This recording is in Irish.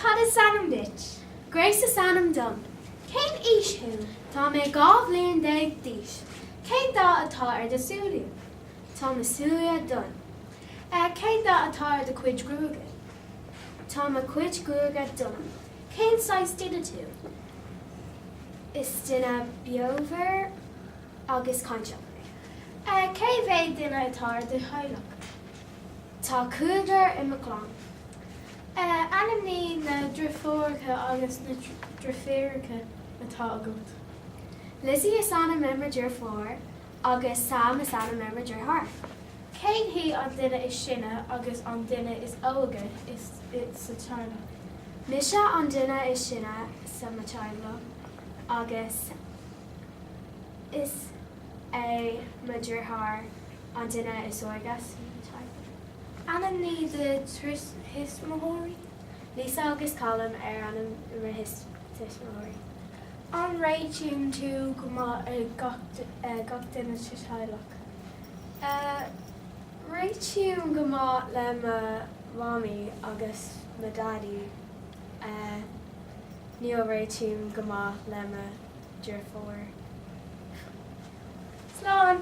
Cad is ainm duit? Grace is ainm dom. Cén aois thú? Tá mé 12 bhliain d'aois. Cén dath atá ar do súile? Tá mo súile donn. Cén dath atá ar do chuid gruaige? Tá mo chuid gruaige donn. Cén saghas duine tú? Is duine beomhar agus cainteach mé. Cé mhéad duine atá i do theaghlach? Tá cúigear i mo chlann. Ainmnigh na deirfiúracha agus na deartháireacha atá agat. Lizzie is ainm ar mo dheirfiúr agus Sam is ainm ar mo dheartháir. Cé hí an duine is sine agus an duine is óige sa teaghlach? Mise an duine is sine sa mo teaghlach agus is é mo dheartháir an duine is óige sa teaghlach. Ainmnigh do thuismitheoirí. Lisa agus Colm ar ainm mo thuismitheoirí. An réitíonn tú go maith le gach duine sa teaghlach? Réitím go maith le mo mhamaí agus mo dhaidí. Níl réitím go maith le mo dheirfiúr. Slán!